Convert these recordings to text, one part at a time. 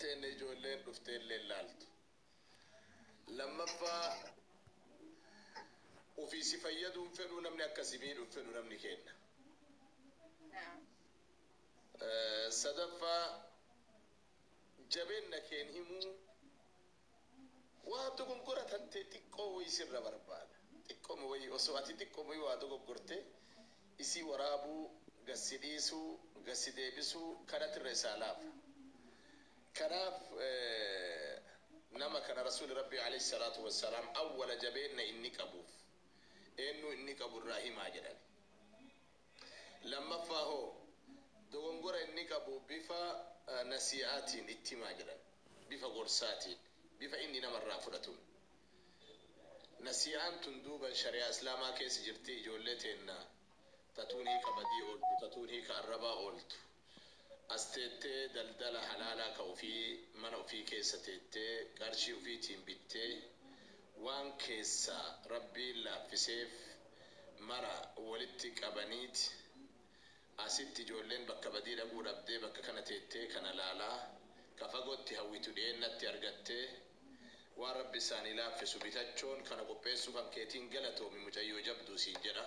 Teenne ijoolleen dhuftee illee laaltu. Lammaffaa, ofii si fayyaduun fedhuu, namni akkasii miidhuun fedhu namni kenna. Sadaffaa, jabeenna keen himuu waa dogoggora tantee xiqqoo wayii sirra barbaada. Xiqqooma wayii, osoo ati xiqqooma wayii waa dogoggorte, isii waraabuu, gassi dhiisuu, gassi deebisuu kanatirra isaa laafa. Kanaaf nama kana Rasuuli Rabbii alayhi salaatu wassalaam awwala jabeenna inni qabuuf eenyu inni qabu irraa himaa jedhan. Lammaffaa hoo dogongora inni qabu bifa nasi'aatiin itti himaa jedhan. Bifa gorsaatiin, bifa inni namarraa fudhatuun. Nasi'aan tun duuba shari'aa Islaamaa keessa jirti. Ijoollee teenna tatuun hiika badii ooltu, tatuun hiika arrabaa ooltu. As teettee daldala halaalaa ka ofii mana ofii keessa teettee qarshii ofiitiin bittee waan keessa Rabbiin laaffiseef mara walitti qabaniiti asitti ijoolleen bakka badii dhaquu dhabdee bakka kana teettee kana laalaa ka fagootti hawwitu dhiyeennatti argattee waan Rabbi isaanii laaffisu bitachoon kana qopheessuu kan keetiin galatoomi, mucayyoo jabduu siin jedha.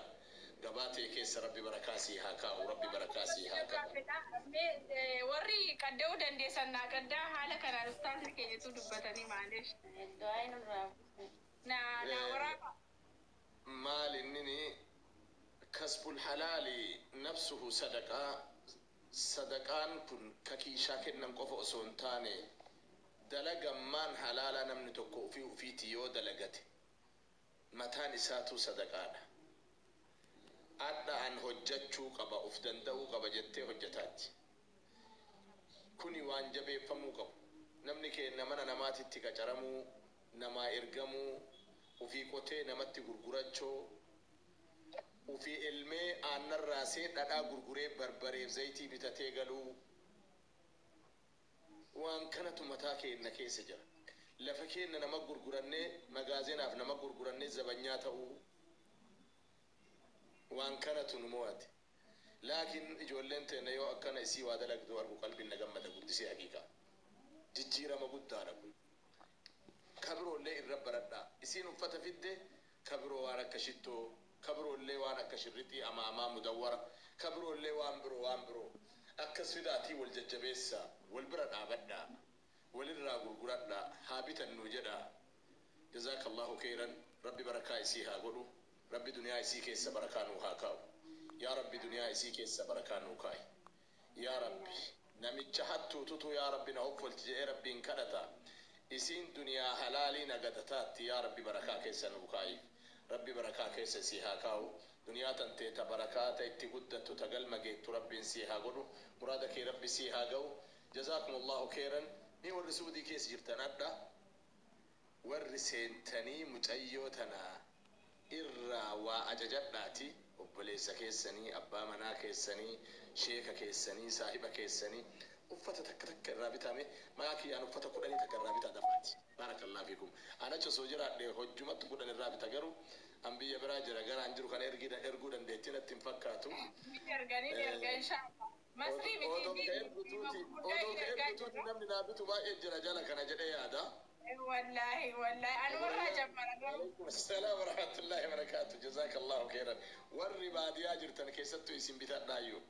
Gabaa ta'e keessa Rabbi barakaa sii haa kaa'u, Rabbi barakaa sii haa kaa'u. Warri qadda'uu dandeessan naa qaddaa. Haala kanaan ustaasni keenyatu dubbatanii maaliif? Du'aa nurraa. Na waraaba. Maal innini kasbul halaali nafsuhu sadaqaa. Sadaqaan kun ka kiishaa kennan qofa osoo hin taane, dalagammaan halaalaa namni tokko ofii ofiiti yoo dalagate mataan isaatu sadaqaadha. Adha an hojjachuu qaba, uf danda'uu qaba jettee hojjetaatti. Kuni waan jabeeffamuu qabu. Namni keenya mana namaatitti qacaramuu, namaa ergamuu, ufii qotee namatti gurgurachoo, ufii elmee aannan raasee dhadhaa gurguree barbareef zayitii bitatee galuu, waan kanatu mataa keenya keessa jira. Lafa keenya nama gurgurannee, magaazenaaf nama gurgurannee zabanyaa ta'uu, waan kanatu nu mo'ate. Laakiin ijoolleen teenya yoo akkana isii waa dalagdu argu qalbiin na gammada guddisee. Haqiiqaa jijjiirama guddaadha kun. Kabiroollee irra baradhaa. Isiin uffata fidde, kabiroo waan akka shittoo, kabiroollee waan akka shirrixii amaamaa mudawwara, kabiroollee waan biroo waan biroo akkas fidaatii wal jajjabeessaa, wal bira dhaabadhaa, walirraa gurguradhaa, haa bitannuu jedhaa. Jazaakallahu khairan. Rabbi barakaa isii haa godhu. Rabbi duniyaa isii keessa barakaa nuu haa kaa'u. Yaa Rabbi, duniyaa isii keessa barakaa nuu kaa'i. Yaa Rabbi, namicha hattuututu yaa Rabbi na hoffolchi jedhee Rabbiin kadhata. Isiin duniyaa halaalii nagadataatti. Yaa Rabbi, barakaa keessa nuu kaa'iif. Rabbi barakaa keessa isii haa kaa'u. Duniyaa tantee ta barakaa, ta itti guddattu, ta galma geettu Rabbiin sii haa godhu. Muraada kee Rabbi sii haa ga'u. Jazaakumullahu khairan. Ni warri Suudii keessa jirtan, adha warri seentanii mucayyoo tana irraa waa ajajadhaati obboleessa keessanii, abbaa manaa keessanii, sheeka keessanii, saahiba keessanii uffata takka takka irraa bitame. Maqaa kiyyaan uffata 10 takka irraa bitaa dafaati. Barakallahu fiikum. Anacha osoo jiraadhe hojjumatti 10 irraa bita, garuu an biyya biraa jira, garaan jiru kana erguu dandeettii natti hin fakkaatu. Ni erga, ni erga, inshaallah. Masrii Odoo miti ka ergutuuti, odoo ka ergutuuti namni naa bitu baay'ee jira jala kana jedhee yaada. Wallaahi, wallaahi, anumarraa jammara garuu. Alaikum assalam warahmatullahi wabarakatuh. Jazakallahu khairan. Warri baadiyaa jirtan keessattuu isin bitadhaayyuu.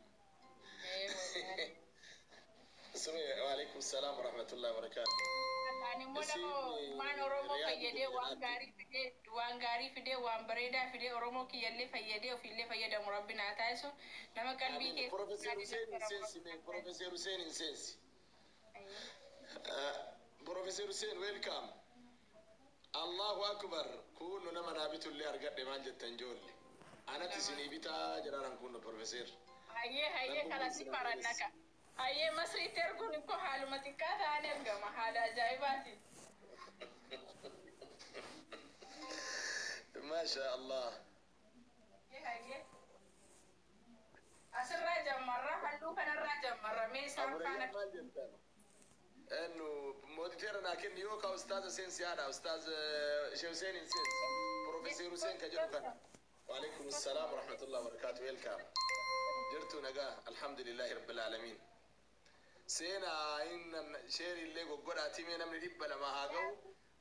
Sumi, waalaikum salam warahmatullahi wabarakatuh. Ani immoo nama waan Oromoo fayyadee, waan gaarii fidee, waan gaarii fidee, waan bareedaa fidee, Oromoo kiyyallee fayyadee ofiillee fayyadamu Rabbi naa taasisu, nama qalbii keessa. Professor Hussein hin seensi mee, Professor Hussein hin seensi. Professor Hussein, welcome. Allahu akbar. Kunnu nama naa bitullee argadhe. Maal jettan joolle? Anatti isinii bitaa jedhaan kunnu Professor. Hayyee, hayyee, kanatti farannaka. Hayyee, Masriitti erguun ikkoo haaluma xiqqaa ta'an ergama, haala ajaa'ibaati. Masha Allah. Hayyee, hayyee. Asirraa jammarra, halluu kanarraa jammarra, mee isaan faana. Aburayyaa, maal jettan? Ennu mootiteera naa kenni yookaan ustaaza seensi haadha ustaaz Sheekh Hussein hin seensi. Professor Hussein ka jedhu kana. Waalaikum salaam warahmatullahi wabarakatuh. Welcome. Jirtu nagaa? Alhamdulillahi rabbil alamin. Seenaa inni sheerillee goggodhaatii mee namni 200 haa ga'u.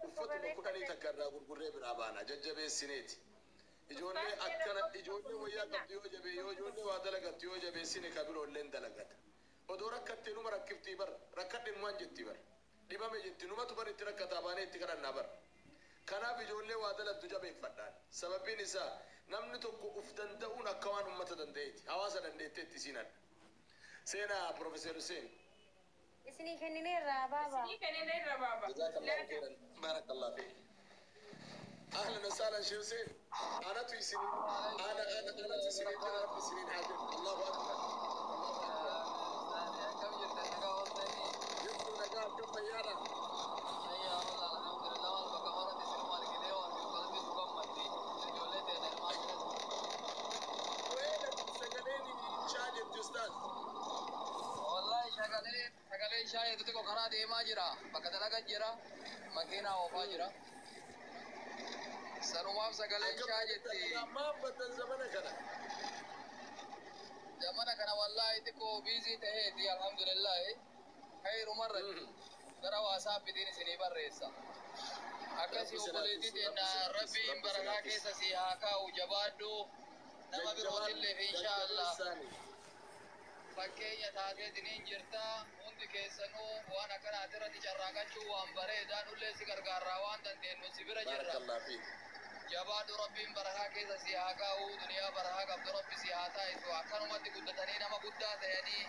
Uffatuma 10 takka irraa gurgurree biraa baana jajjabeessineeti. Ijoollee akkana ijoollee wayyaa qabdu yoo jabee yoo ijoollee waa dalagattu yoo jabeessine ka biroolleen dalagata. Odoo rakkattee numa rakkiftii bar rakkadhe numaan jetti bar dhibame jetti numatu bar itti rakkataa baanee itti kadhannaa bar. Kanaaf ijoollee waa dalattu jabeeffadhaan. Sababbiin isaa namni tokko uf danda'uun akka waan ummata danda'eeti. Hawaasa dandeetteetti isiin adda. Seenaa Profeesar Hussein. Isinii kennineerra baaba. Isinii kennineerra baaba. Jazakallahu khairan. Barakallahu fiik. Ahlan wa sahlan Sheikh Hussein. Anatu isin ana ana anatu isin jira Rabbi isiniin haa jiru. Allahu akbar. Allahu akbar. Akkam jirtan nagaa ooltanii? Jirtu nagaa akkam fayyaadha? Fayyaa walla alhamdulillah wal bakka horatti isinuma argitee waan jiru qalbii nu gammaddi. Ijoollee teenya ilmaan jiran. Weela sagaleen shaa jetti ustaaz. Wallahi sagalee sagalee shaayee xixiqqoo karaa deemaa jira. Bakka dalagaa jira. Makiinaa oofaa jira. Sanumaaf sagaleen Akkam shaa jetti. maaf baddan zamana kana? Zamana kana wallahi xiqqoo biizii ta'eeti alhamdulillah. Khayrumarratti gara waasaappitiin isinii barreessa. Akkasi Rabbi obboleettii siraatis, teenna Rabbi siraatis, rabbiin Rabbi barakaa siraatis. keessa si haa kaa'u jabaadhu nama birootillee fi insha Allah Jajjabeessaani. fakkeenya taateetiniin jirta hundi keessanuu waan akkanaati irratti carraaqachuu waan bareedaa nullee si gargaarraa waan dandeenyu si bira jirra. Barakallahu fiik. Jabaadhu rabbiin barakaa keessa si haa kaa'u duniyaa barakaa qabdu rabbi si haa taa'isu akkanumatti guddatanii nama guddaa ta'anii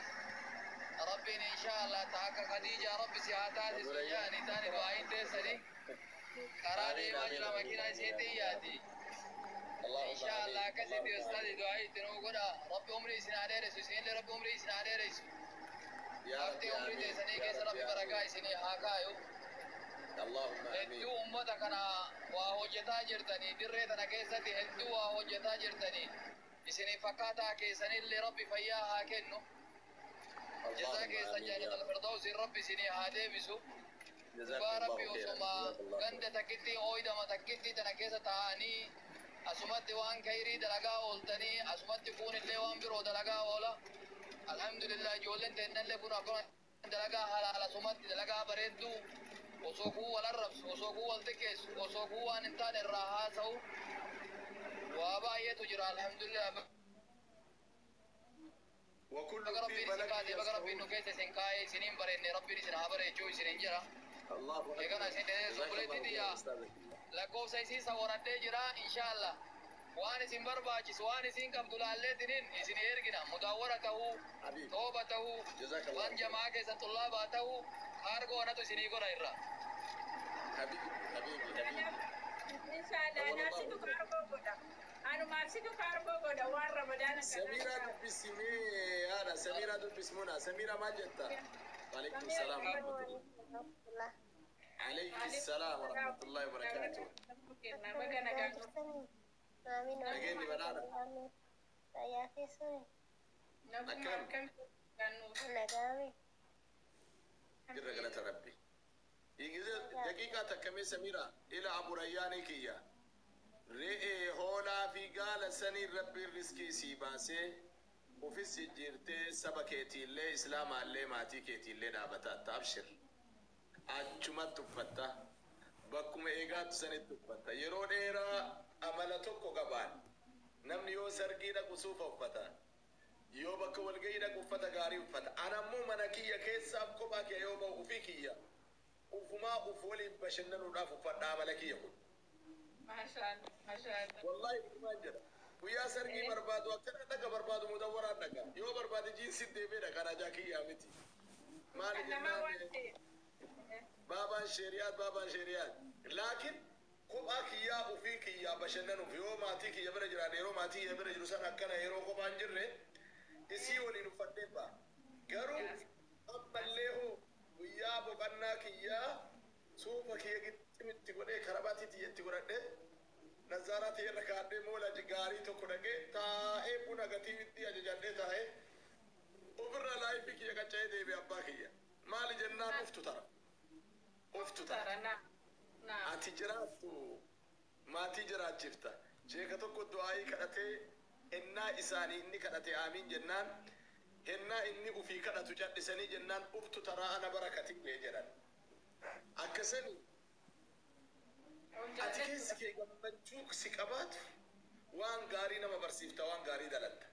rabbiin insha Allah ta akka Khadiijaa rabbi si haa taasisu jaani taani du'aayin teessanii karaa Amiin, deemaa amiin, jira amiin, makiinaa amiin, isiitti amiin. iyyaati. Allahumma Insha Allah amiin. akkasitti Allahumma ustaadi amiin. du'aa itti nuu godha rabbi umrii isin haa dheeressu isinillee rabbi umrii isin haa dheeressu. Yaa Haftee Rabbi umrii amiin. teessanii Yaa keessa Rabbi rabbi barakaa amiin. isinii haa kaayu. Allahumma amiin. Hedduu ummata kana waa hojjetaa jirtanii dirree tana keessatti hedduu waa hojjetaa jirtanii isinii fakkaataa keessanillee rabbi fayyaa haa kennu. Jazaa Allahumma keessan amiin yaa jannat Rabbi. alfirdausiin rabbi isinii haa deebisu. Dhugaa rabbi Jazakumullahu khairan. osoma Jazakallahu ganda khairan. takkitti ooyidama takkitti tana keessa taa'anii asumatti waan kayrii dalagaa ooltanii asumatti kuunillee waan biroo dalagaa oola. Alhamdulillah ijoolleen teennallee kun akkuma dalagaa halaal asumatti dalagaa bareedduu osoo kuu wal arrabsu osoo kuu wal xiqqeessu osoo kuu waan hin taane irraa haasa'u waa baay'eetu jira alhamdulillah. وكل Baga في rabbiin isin فلك kaase baga rabbiin nu يسبحون. keessa isin kaa'ee isiniin bareenne rabbiin isin haa bareechuu isiniin jira. Allahu Eegana akbar. isin Jazakallahu obboleettii khairan tiyya ustaaz. lakkoofsa isii sawaradhee jira insha Allah. Waan isin barbaachisu waan isin qabdu laalleetiniin isin ergina mudaawwara ta'uu Habiib. tooba ta'uu Jazakallahu waan khairan. jamaa keessan xullaabaa ta'uu kaargoo anatu isinii godha irra. Habiibi, habiibi, habiibi. Inshallah anaaf situ kaargoo godha. Anumaaf situ kaargoo godha waan ramadaana kanaa. Samira dubbisimee haadha Samira dubbismuna Samira maal jetta? Alaikum salaam wa rahmatullah. Alayki salaam wa rahmatullahi wa barakatuh. Baga nagaa. Amiin. Nageenyi badhaadha. Fayyaa keessanii. Naguma akkam gannuuf. Nagaame. Jirra galata Rabbi. Daqiiqaa takkamee Samira ila Abu Rayyaanii kiyya. Re'ee hoolaa fi gaala sanii Rabbiin riskii sii baasee ufis jijjiirtee saba keetiillee islaamaallee maatii keetiillee dhaabatatta abshir. Achumatti uffatta. Bakkuma eegaattu sanitti uffatta. Yeroo dheeraa amala tokko qabaan. Namni yoo sargii dhaqu suufa uffata. Yoo bakka walgahii dhaqu uffata gaarii uffata. Ana ammoo mana kiyya keessaaf kophaa kiyya yoo ba'u ufii kiyya. Ufumaa uf waliin bashannanuudhaaf uffadha amala kiyya kun. Maashaallah maashaallah. Wallahi dhugumaan jedha. Guyyaa sargii barbaadu akkana dhaqa barbaadu mudawwaraan dhaqa. Yoo barbaade jiinsi deemee dhaqa rajaa kiyyaa miti. Maali Kan namaa waan jennaan ta'eef. baabaan sheeriyaat baabaan sheeriyaat. Laakiin kophaa kiyyaa ufii kiyyaa bashannanuuf yoo maatii kiyya bira jiraate yeroo maatii kiyya bira jiru san akkana yeroo kophaan jirre isii waliin uffadhee ba'a. Garuu ammallee hoo guyyaa boqannaa kiyyaa suufa kiyya gixximitti godhee karabaatii tiyyatti godhadhee nazaaraa tiyya irra kaadhee moola gaarii tokko dhaqee taa'ee buna gatii itti ajajadhee taa'ee ofirra laayifii kiyya qacca'ee deebi'e abbaa kiyya. Maali jennaan uftu tara. Uftu tara. Tara naa. Naa. Ati jiraattu maatii jiraachifta. Sheeka tokko du'aayii kadhatee ennaa isaanii inni kadhate aamiin jennaan Hennaa inni ufii kadhatu cal'isanii jennaan uftu taraa ana barakatin bee jedhan. Akkasani ati keessi kee gammachuu si qabaatu waan gaarii nama barsiifta, waan gaarii dalatta.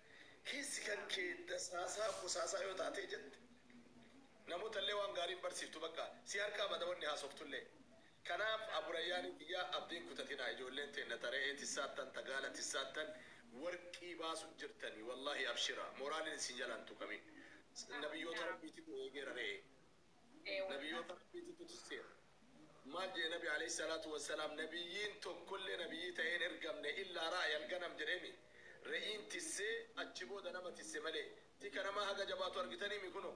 Keessi kan kee dasaasaa kusaasaa yoo taatee jette namoota illee waan gaarii hin barsiiftu, bakka si harkaa bada wanni haasoftullee. Kanaaf aburayyaanii kiyyaa abdiin kutatinaa. Ijoolleen teenna tare'ee tissaattan, tagaala tissaattan, warqii baasu jirtanii, wallaahi abshira, moraaliin isin jalaan tuqamin. Nabiyyoota rabbiititu eegeera re'ee. Nabiyyoota rabbiititu tisseera. Maal jee nabi alayhi salaatu wassalaam? Nabiyyiin tokkollee nabiyyii ta'een ergamne illaa raa'yal ganam jedheemi. Re'iin tissee achi booda nama tisse malee tika namaa haga jabaatu argitanii mi kuno.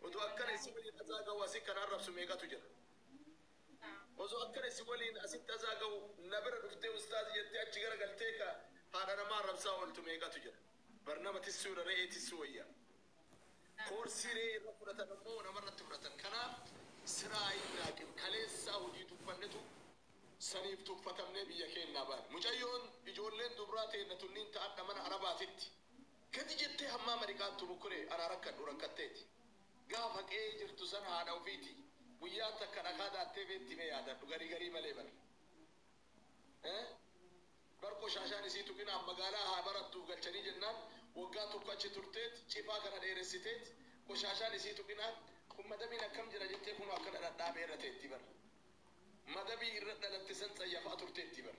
Otoo akkana isi waliin azaa ga'u asii kan arrabsu meeqatu jira. Osoo akkana isi waliin asitti azaa ga'u na bira dhuftee ustaazi jettee achi gara galtee ka haadha namaa arrabsaa ooltu meeqatu jira. Bar nama tissuudha re'ee tissuu wayya. Koorsii re'ee irra fudhatan immoo namarratti fudhatan. Kanaaf siraa hin daaqin. Kaleessaa hojii tuffannetu saniif tuffatamnee biyya keenyaa baane. Mucayyoon ijoolleen dubraa teenna tunniin ta'adha mana arabaatitti. Gadi jettee hammaa mariqaattu bukkuree anaa rakkadhu rakkatteeti. Gaafa qe'ee jirtu sana haadha ofiiti. Guyyaa takka dhakaa daattee beetti mee yaadadhu garii garii malee bara. Bar qoshaashaan isii tuqinaan magaalaa haa barattuuf galchanii jennaan waggaa tokko achi turteet cifaa kana dheeressiteet qoshaashaan isii tuqinaan kun madamiin akkam jira jettee kun akkana dhadhaabee irra teetti bar. Madabii irra dhalatte san tsayyafaa turteetti bar.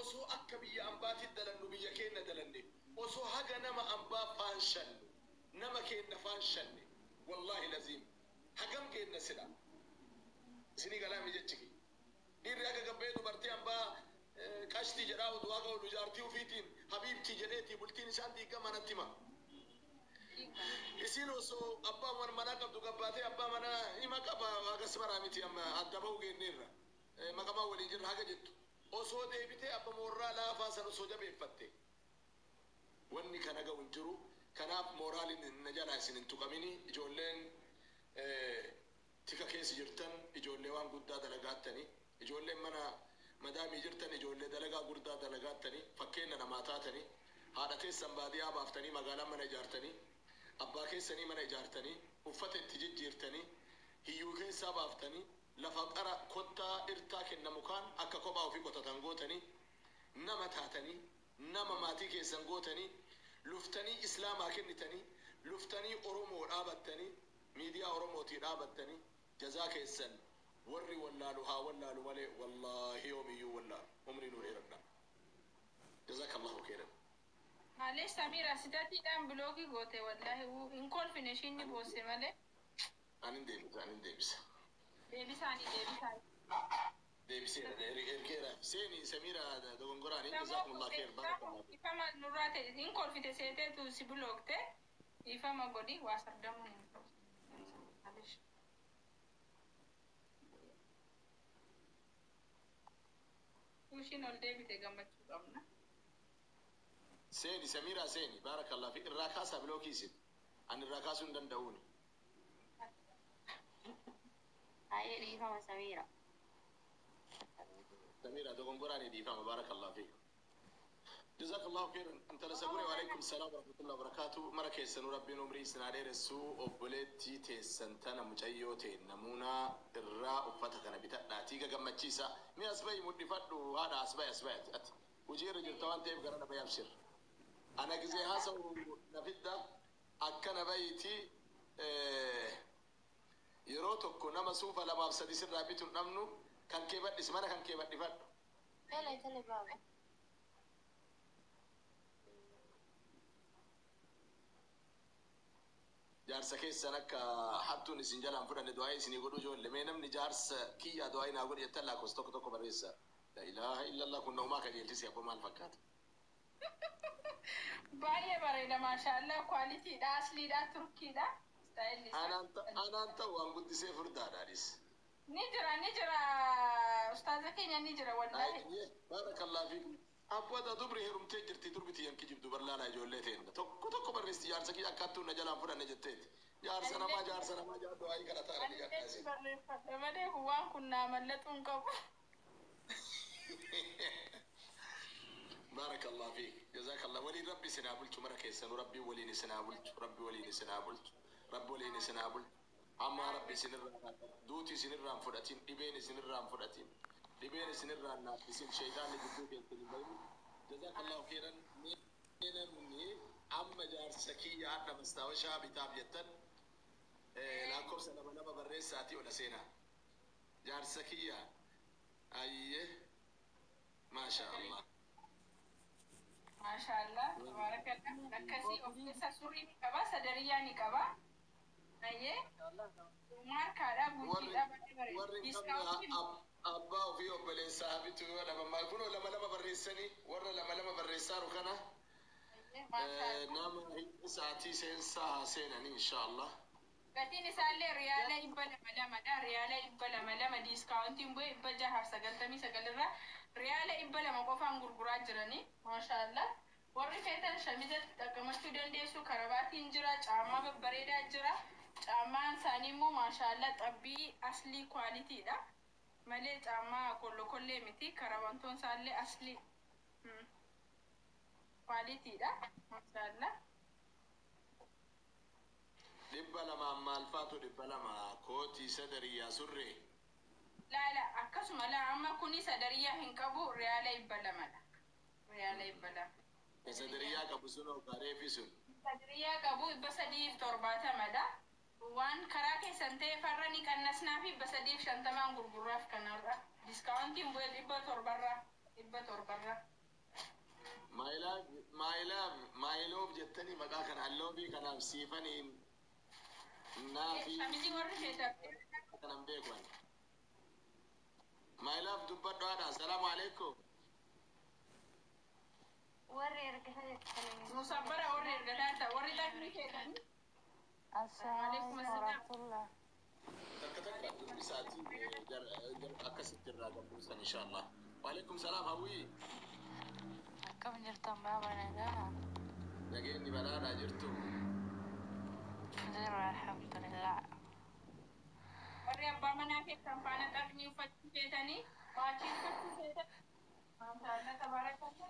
Osoo akka biyya ambaatti dalannu biyya keenya dalanne, osoo haga nama ambaa faanshannu nama keenya faanshanne, wallaahi laziim hagam keenya sila. Isinii galaami jechi kiyya. Dhiirri akka gabbee dubartii ambaa qashtii jedhaa oduu haga oolu jaartii ufiitiin habiibtii jedheeti bultiin isaan diigama natti hima. Isin osoo abbaa manaa qabdu gabbaatee abbaa manaa hima qaba hagas baraa miti amma adda bahuu geenneerra. Maqamaa waliin jirra haga jettu. Osoo deebitee abba moorraa laafaa san osoo jabeeffatte. Wanni kana ga'u hin jiru. Kanaaf mooraaliin na jalaa isin hin tuqamini. Ijoolleen tika keessa jirtan ijoollee waan guddaa dalagaattanii. Ijoolleen mana madaamii jirtan ijoollee dalagaa guddaa dalagaattanii fakkeenya namaa taatanii. Haadha teessan baadiyyaa baaftanii magaalaa mana ijaartanii. Abbaa keessanii mana ijaartanii uffata itti jijjiirtanii hiyyuu keessaa baaftanii lafa qara kottaa irtaa kennamu kaan akka kophaa ofii qotatan gootanii nama taatanii nama maatii keessan gootanii luftanii islaamaa kennitanii luftanii oromoo dhaabattanii miidiyaa oromootii dhaabattanii jazaa keessan warri wallaalu haa wallaalu malee wallaahi yoomiyyuu wallaalu umrii nuu dheeradha. Jazakallahu khairan. Malee Samira sitatiidhaan block goote, wallaahi hin kolfine, ishiin ni boosse malee. Anin deebisa, anin deebisa. Deebisaanii, deebisaanii. Deebiseera, ergeera. Seeni Samira dogongoraanii, jazakumullah khair, barakallahu. Ifama nurraa ta'e hin kolfite seeteetu si blockte, ifama godhi, waa sardamuu hin ta'u. Maalish. Ishiin ol deebite gammachuu qabna. Seeni Samira, seeni, barakallah fi irraa kaasaa block isin. Ani irraa kaasuu hin danda'uuni. Baay'ee dhiifama Samiira. Samira dogongoraanii dhiifama, barakallah fi. Jazakallahu khairan. Intala sagure, wa salaam wa rahmatullahi wa barakatuh. Mara keessanuu rabbiin umrii isin haa dheeressu. Obboleettii teessan tana mucayyoo ta'e namuunaa irraa uffata kana bitadhaatii gagammachiisa. Mi as bahi mudhifadhu haadha, as bahi, as bahi ati. Hojii irra jirta waan ta'eef gara nama yabshir. Ana gizee haasa'u na fidda akkana bahiiti yeroo tokko nama suufa lamaaf sadi sirraa bitu hin dhabnu, kan kee badhis mana kan kee badhifadhu. Tole tole baaba. Jaarsa keessan akka hattuun isin jalaan fudhanne du'aa isinii godhu ijoollee. Mee namni jaarsa kiyyaa du'aa naa godhi jettan lakkoofsa tokko tokko barreessa. La ilaaha illallah, kun naumaa qajeelchise abbo, maal fakkaata? Baay'ee bareeda, maashaallah, qualitydha, asliidha, turkiidha. Stylelli isaa. Anaan ta'u waan guddisee furdaadhaanis. Ni jira, ni jira, ustaaza keenya, ni jira wallaahi. Barakallah fi abbooda dubri heerumtee jirti, durbi tiyyan kijibdu barlaanaa ijoollee teenna tokko tokko barreessi jaarsa kiyya akka hattuun na jalaan fudhanne jetteeti. Jaarsa namaa, jaarsa namaa jaa du'aa kadhataa Ani jedhanii. Barreeffadha malee waan kun naa mallatuu hin qabu. Barakallahu fiik. Jazakallah. Waliin Rabbi isin haa bulchu mara keessanuu. Rabbi waliin isin haa bulchu. Rabbi waliin isin haa bulchu. Rabbi waliin isin haa bulchu. Amma Rabbi isinirraa haa qabu. Duuti isinirraa hin fudhatin. Dhibeen isinirraa hin fudhatin. Dhibeen isinirraa hin naaffisin. Shayitaanni gidduu keessan hin bahin. Jazakallahu khairan. Mee namni amma jaarsa kiyya hadha mastaawashaa bitaaf jettan lakkoofsa 2 2 barreessaatii ola seenaa. Jaarsa kiyya. Ayyee. Maasha Allah. Maashaallah, tabaarakallah. Akkasii of keessa surrii ni qaba, sadariyyaa ni qaba. Ayyee. Maarkaadha, guutuudha, baay'ee bareeda. Warri hin qabne Diskaawuntiin abbaa ofii obboleessaa haa bitu yoo dhaban maal kunoo 2 2 barreessanii warra 2 2 barreessaaru kana Maashaallah. Nama isaatii seensaa haa seenanii insha Allah. Gatiin isaallee riyaala 200 lamadha. Riyaala 200 lama diiskaawuntiin bu'e 699 irraa riyaala 200 qofaan gurguraa jiranii. Maashaallah. Warri feetan shamiza xaqqamachuu dandeessu. Karabaatiin jira, caammaa babbareedaa jira. Caammaan isaanii immoo maashaallah xabbii aslii kwaalitiidha. Malee caammaa kollokollee miti. Karabantoon isaallee aslii kwaalitiidha. Maashaallah. 200n maal faatu 200 kootii sadariyyaa surree. Laala akkasuma laa amma kuni sadariyyaa hin qabu riyaala 200dha. Riyaala 200. Ka sadariyyaa qabu sunoo ka reefi sun. Sadariyyaa qabu 370dha. Waan karaa keessan ta'e farra ni qannasnaa fi 350n gurgurraaf kanarra. Diskaawuntiin bu'e 700rra. 700rra. My love, my love, my love jettanii maqaa kana alloofii kanaaf siifaniin naafii Shamizii warri feetan. kanan beeku ani. My love dubbadhu haadha. Assalaamu alaikum. Warri ergata jettanii. Musabbara warri ergataa ta'a. Warri xafirii feetan. Assalamu Waalaikum alaikum assalam. warahmatullah. Takka takka dubbisaatii akkasitti irraa gabbuusan inshallah. Waalaikum salaam hawwii. Akkam jirtan baaba nagaa? Nageenyi badhaadhaa jirtu. Jira alhamdulillah. Warri abbaa manaa keessan faana xaqnii uffachuu feetanii maachii uffachuu feetan. Maashaallah tabaarakallah.